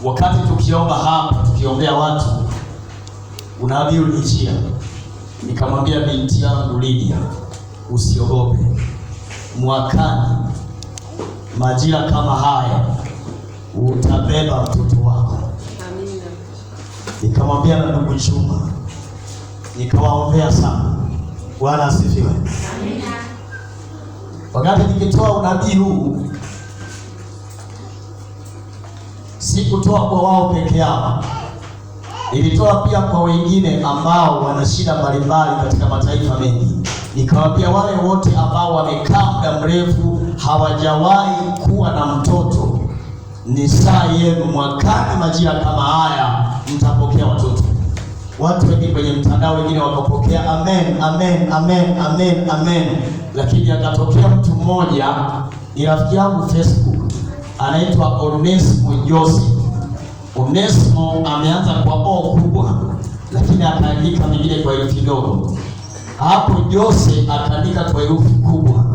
Wakati tukiomba hapa, tukiombea watu, unabii ulijia, nikamwambia binti yangu Lydia, usiogope, mwakani majira kama haya utabeba mtoto wako. Amina. Nikamwambia na ndugu Juma, nikawaombea sana. Bwana asifiwe. Amina. Wakati nikitoa unabii huu, sikutoa kwa wao peke yao, nilitoa pia kwa wengine ambao wana shida mbalimbali katika mataifa mengi. Nikawaambia wale wote ambao wamekaa muda mrefu hawajawahi kuwa na mtoto, ni saa yenu, mwakani majira kama haya mtapokea watoto. Watu wengi kwenye mtandao wengine wakapokea amen, amen, amen, amen, amen. Lakini akatokea mtu mmoja, ni rafiki yangu Facebook, anaitwa Onesmo Joseph. Onesmo ameanza kwa O kubwa, lakini akaandika mengine kwa herufi ndogo. Hapo Jose akaandika kwa herufi kubwa,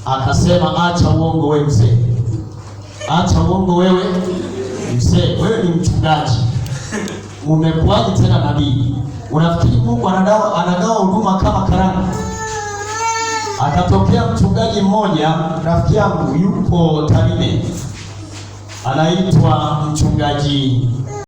akasema acha uongo wewe mzee, acha uongo wewe mzee, wewe ni mchungaji, umekuwaje tena nabii? Unafikiri Mungu anagawa huduma kama karanga? Akatokea mchungaji mmoja rafiki yangu yupo Tarime, anaitwa mchungaji